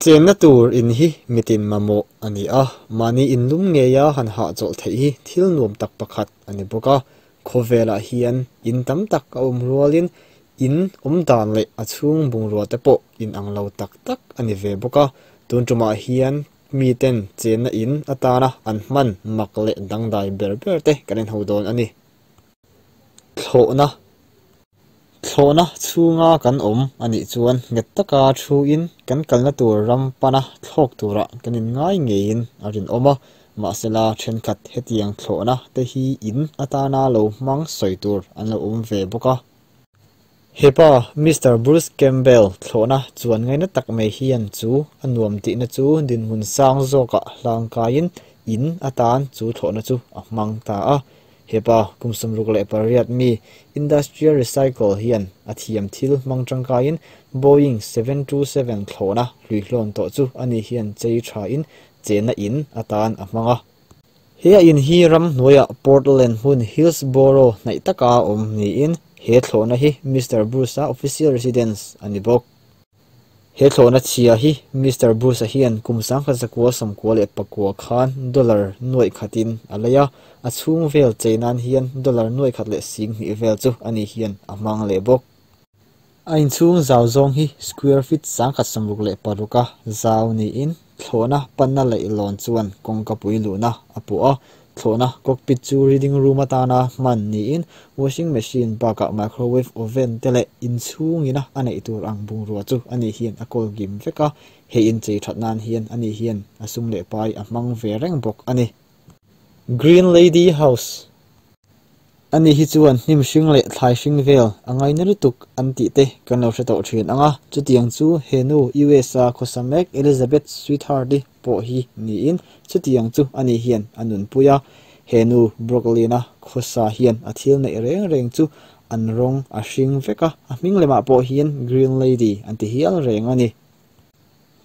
Chenna tur in hi mitin mamawh a ni a, mahni inlum ngeia han hahchawlh theih hi thil nuam tak pakhat a ni bawk a. Khawvelah hian in tam tak a awm rualin in awm dan leh a chhung bungrua te pawh inang lo tak tak a ni ve bawk a. Tun tumah hian miten chenna in atana an hman mak leh dangdai ber ber te kan inho dawn a ni. Thlawhna Thlawhna chhunga kan awm a nih chuan nghet taka thuin kan kalna tur ram pana thlawk turah kan inngai ngeiin a rinawm a, mahsela thenkhat hetiang thlawhna te hi in atana lo hmang sawi tur an lo awm ve bawk a. Hepa Mister Bruce Campbell thlawhna chuan ngaina tak mai hian chu a nuam tihna chu dinhmun sang zawkah hlangkaiin in atan chu thlawhna chu a hmang ta a. Hepa kum 68 mi Industrial Recycle hian a thiam thil hmang tangkaiin Boeing 727 thlawhna hluihlawn tawh chu ani hian chei thain chenna in atan a hmang a. He a in hi ram hnuaiah Portland hmun Hillsboro hnaih taka awm niin he thlawhna hi Mister Bruce-a official residence a ni bawk. He thlawhna chhia hi Mister Bruce-a hian kum 1994 khan dollar nuaih khatin a lei a, a chhung vel chei nan hian dollar nuaih khat leh 20,000 vel chu ani hian a hmang leh bawk. A inchhung zau zawng hi square feet 166 a zau niin thlawhna panna leihlawn chuan kawngkapui luhna a pawh a, thlawhna cockpit chu reading room atana hman niin washing machine bakah microwave oven te leh inchhungina a neih tur ang bungrua chu ani hian a kawl kim vek a, he inchei that nan hian ani hian a sum leh pai a hmang ve reng bawk a ni. Green Lady House. Ani hi chuan hnim hring leh thlai hring vel a ngaina lutuk an tih te kan lo hre tawh thin ang a, chutiang chu he nu US-a khawsa mek Elizabeth Sweetheart-i pawh hi niin chutiang chu ani hian a nunpui a. He nu Brooklyn-a khawsa hian a thil neih reng reng chu an rawng a hring vek a, a hming lemah pawh hian Green Lady an ti hial reng a ni.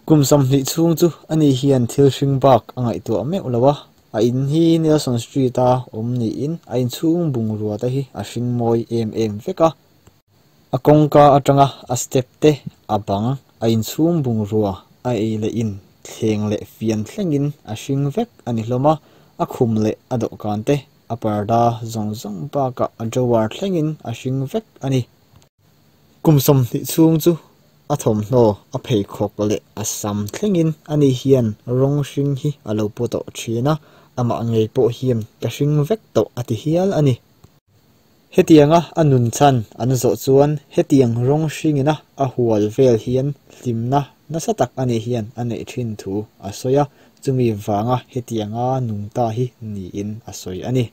Kum 20 chhung chu ani hian thil hring bak a ngaihtuah meuh lo a, a in hi Nelson Street-a awm niin a inchhung bungrua te hi a hring mawi em em vek a. A kawngka atanga a step te a bang, a inchhung bungrua a ei leh in thleng leh fian thlengin a hring vek a ni hlawm a, a khum leh a dawhkan te a parda zawng zawng bakah a drawer thlengin a hring vek a ni. Kum 20 chhung chu a thawmhnaw a pheikhawk leh a sam thlengin ani hian rawng hring hi a lo pu tawh thin a, amah ngei pawh hian ka hring vek tawh a ti hial a ni. Hetianga a nun chhan an zawh chuan hetiang rawng hringina a hual vel hian hlimna nasa tak ani hian a neih thin thu a sawi a, chumi vanga hetianga nung ta hi niin a sawi a ni.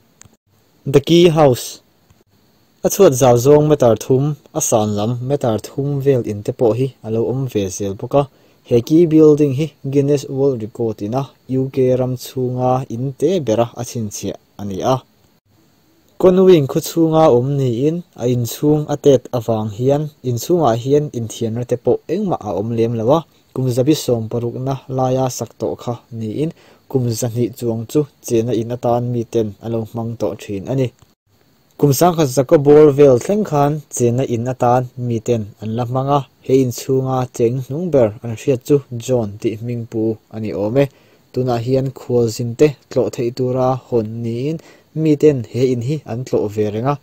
The Key House. A chhuat zau zawng meter thum, a san lam meter thum vel in te pawh hi a lo awm ve zel bawk a. He Key Building hi Guinness World Record ina UK ram chhunga in te bera a chhinchhiah a ni a. Conwing khaw chhunga awm niin a inchhung a tet avang hian inchhungah hian inthianna te pawh engmah a awm lem lo a, kum 160na laia sak tawh kha niin kum 200 chuang chu chenna in atan miten a lo hmang tawh thin a ni. Kum 1100 bawr vel thleng khan chenna in atan miten an la hmang a, he inchhunga cheng hnung ber an hriat chu John tih hming pu a ni awm e. Tunah hian khualzin te tlawh theih tura hawn niin miten he in hi an tlawh ve reng a,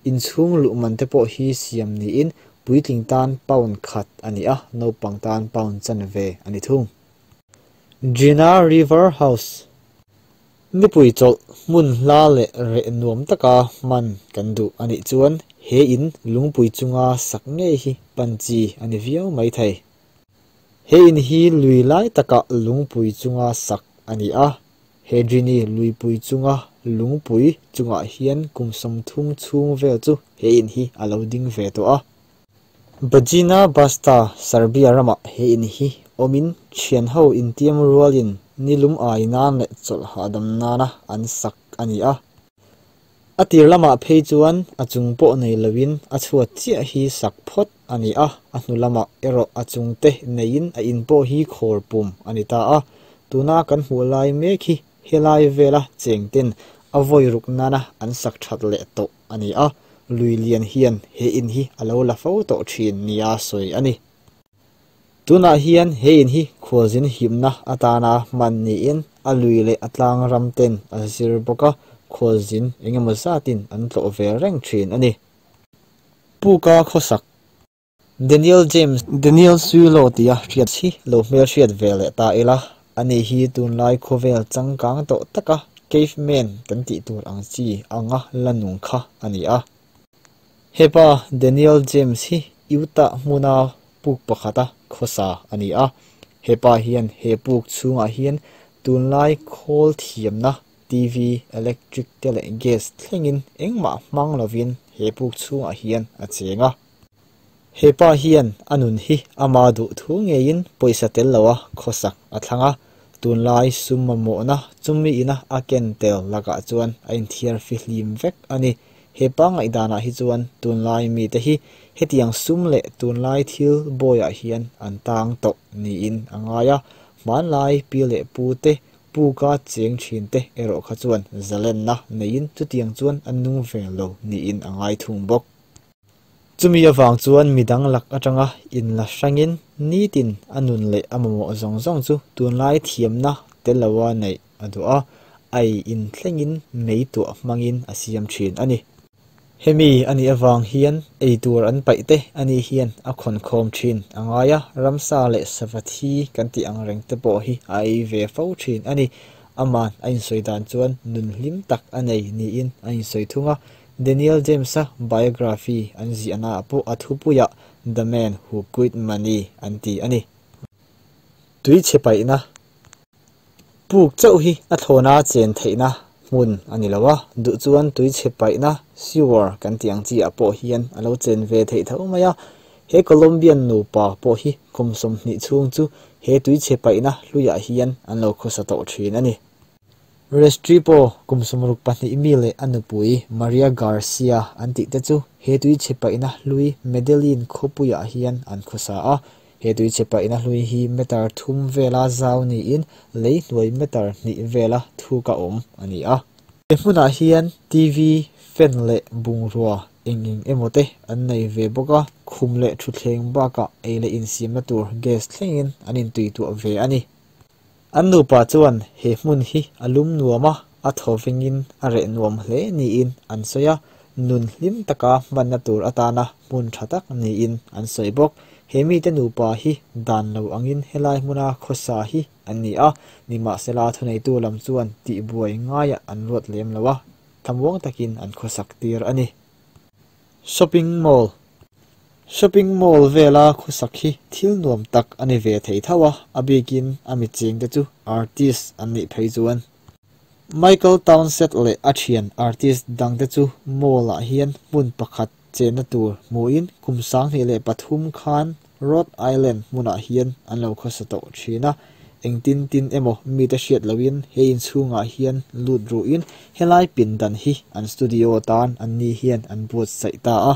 inchhung luh man te pawh hi siam niin puitling tan pound khat a ni a, naupang tan pound chanve a ni thung. Gina River House. Nipui chawlh hmun hla leh reh nuam taka hman kan duh a nih chuan he in lungpui chunga sak ngei hi pan chi a ni viau mai thei. He in hi lui lai takah lungpui chunga sak a ni a, he Drini luipui chunga lungpui chungah hian kum 30 chhung vel chu he in hi a lo ding ve tawh a. Bajina Basta Serbia ramah he in hi awmin thian ho intiam rualin nilum ai nan leh chawlh hahdam nana an sak a ni a. A tir lamah phei chuan a chung pawh nei loin a chhuat chiah hi sak phawt a ni a, a hnu lamah erawh a chung te neiin a in pawh hi khawr pum a ni ta a. Tuna kan hmuh lai mek hi helai vela cheng ten a vawi ruk nana an sak that leh tawh a ni a, lui lian hian he in hi a lo la fo tawh thin nia sawi a ni. Tunah hian he in hi khualzin hipna atana hman niin a lui leh a tlang ram ten a zir bawk a, khualzin eng emaw zatin an tlawh ve reng thin a ni. Puka khawsak Daniel James Daniel Suilo tia hriat hi lo hmel hriat ve leh ta ila, ani hi tunlai khawvel changkang tawh taka caveman kan tih tur ang chi anga la nung kha a ni a. Hepa Daniel James hi Utah hmuna puk pakhata khawsa a ni a. Hepa hian he puk chhungah hian tunlai khawl thiamna TV, electric te leh gas thlengin engmah hmang lovin he puk chhungah hian a cheng a. He pa hian a nun hi ama duh thu ngeiin pawisa tel loa khawsak a thlang a, tunlai sum mamawhna chumi ina a ken tel lakah chuan a inthiar fihlim vek a ni. He pa ngaihdanah hi chuan tunlai mite hi hetiang sum leh tunlai thil bawiah hian an tang tawh niin a ngai a, hmanlai pi leh pu te, puka cheng thin te erawh kha chuan zalenna neiin chutiang chuan an nung ve lo niin a ngai thung bawk. Chumi avang chuan midang lak atanga inla hrangin nitin a nun leh a mamawh zawng zawng chu tunlai thiamna tel loa neih a duh a, ei inthlengin mei tuah hmangin a siam thin a ni. Hemi a nih avang hian ei tur an paih te a nih hian a khawnkhawm thin a ngai a, ramsa leh sava thi kan tih ang reng te pawh hi a ei ve fo thin a ni. Aman a insawi dan chuan nun hlim tak a nei niin a insawi thung a, Daniel James-a biography an ziahnaah pawh a thupuiah The Man Who Quit Money an ti a ni. Tui chhe paihna Puk chauh hi a thlawna chen theihna hmun a ni lo a, duh chuan tui chhe paihna, sewer, kan tih ang chi ah pawh hian a lo chen ve theih tho mai a. He Colombian nupa pawh hi kum 20 chhung chu he tui chhe paihna hluiah hian an lo khawsa tawh thin a ni. Restrepo kum 62 mi leh a nupui Maria Garcia an tih te chu he tui chhe paihna hlui Medellin khawpuiah hian an khawsa a. He tui chhe paihna hlui hi meter 3 vela zau niin lei hnuai meter 2 vela thuka awm a ni a. He hmunah hian TV, fan leh bungrua eng eng emaw te an nei ve bawk a, khum leh thutthleng bakah ei leh insiamna tur gas thlengin an intuituah ve a ni. An nupa chuan he hmun hi a lum nuam a, a thawvengin a reh nuam hle niin an sawi a, nun hlim taka hmanna tur atana hmun tha tak niin an sawi bawk. He mite nupa hi dan lo angin helai hmuna khawsa hi an ni a, nimahsela thuneitu lam chuan tihbuai ngaiah an ruat lem lo a, thlamuang takin an khawsak tir a ni. Shopping Mall Shopping mall vela khawsak hi thil nuam tak a ni ve thei tho a, a bikin a mi cheng te chu artist an nih phei chuan. Michael Townsend leh a thian artist dang te chu mall ah hian hmun pakhat chenna tur hmuin kum 2003 khan Rhode Island hmunah hian an lo khawsa tawh thin a, engtin tin emaw mite hriat loin he inchhungah hian lut ruin helai pindan hi an studio tan an ni hian an buatsaih ta a.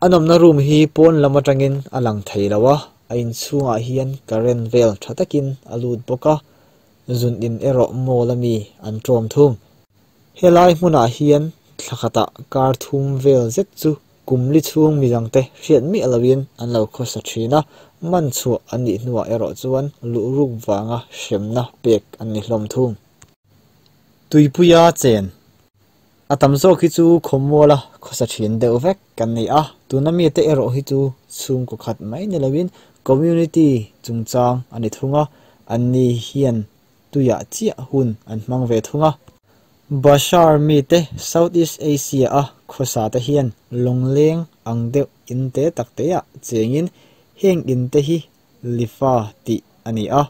A nawmna room hi pawn lam atangin a lang thei lo a, a inchhungah hian current vel tha takin a lut bawk a, zun in erawh mall ami an tawm thung. Helai hmunah hian thlakhatah kar thum vel zet chu kum li chhung midangte hriat miah loin an lo khawsa thin a, man chhuah an nih hnuah erawh chuan luhruk vanga hremna pek an ni hlawm thung. Tuipuia chen A tam zawk hi chu khawmuala khawsa thin deuh vek kan ni a, tuna mite erawh hi chu chhungkaw khat mai ni loin community chungchang a ni thung a, an ni hian tuiah chiah hun an hmang ve thung a. Bashar mite Southeast Asia a khawsa te hian lawngleng ang deuh in te tak teah chengin heng in te hi lifa tih a ni a.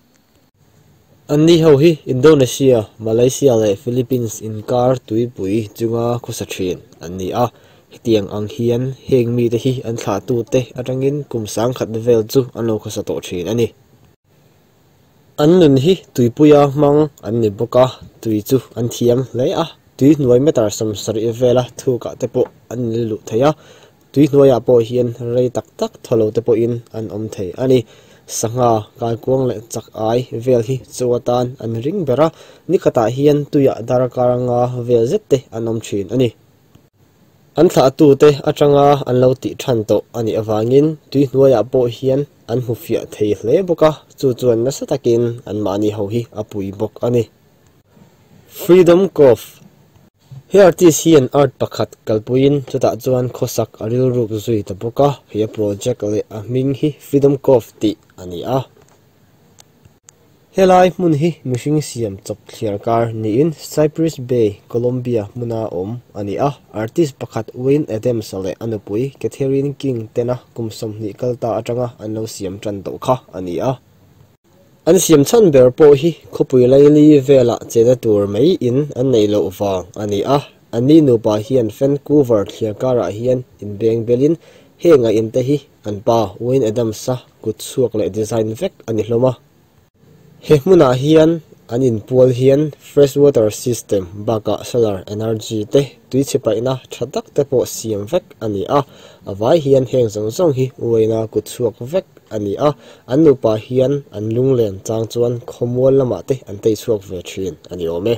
An ni ho hi Indonesia, Malaysia leh Philippines inkar tuipui chunga khawsa thin an ni a. Hetiang ang hian heng mite hi an thlahtu te atangin kum 10,000 vel chu an lo khawsa tawh thin a ni. An nun hi tuipuia hmang an ni bawk a, tui chu an thiam hle a, tui hnuai meter 70 vela thukah te pawh an luh thei a, tui hnuaiah pawh hian rei tak tak thawlo te pawhin an awm thei a ni. Sangha, kaikuang leh chak ai vel hi chaw atan an ring ber a, nikhatah hian tuiah darkar nga vel zet te an awm thin a ni. An thlahtu te atanga an lo tih than tawh a nih avangin tui hnuaiah pawh hian an hmu fiah thei hle bawk a, chu chuan nasa takin anmahni ho hi a pui bawk a ni. Freedom Cove He artist hian art pakhat kalpuiin chutah chuan khawsak a rilruk zui ta bawk a, he a project leh a hming hi Freedom Cove tih a ni a. Helai hmun hi mihring siam chawp thliar kar niin Cypress Bay, Colombia hmuna awm a ni a. Artist pakhat Wayne Adams-a leh a nupui Catherine King tena kum 20 kal ta atanga an lo siam tan tawh kha a ni a. An siam chhan ber pawh hi khawpui laili velah chena tur mai in an neih loh vang a ni a. Anni nupa hian Vancouver thliar karah hian inbeng belin heng a in te hi an pa Wayne Adams-a kut chhuak leh design vek a ni hlawm a. He hmunah hian an inpual hian fresh water system bakah solar energy te tui chhe paihna tha tak te pawh siam vek a ni a. A vai hian heng zawng zawng hi Wayne-a kut chhuak vek a ni a. An nupa hian an lunglen chang chuan khawmual lamah te an tei chhuak ve thin a ni awm e.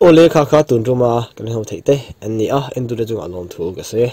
Aw le kha kha tun ruma kan ho theih te an ni a, entute chungah lawmthu ka sawi e.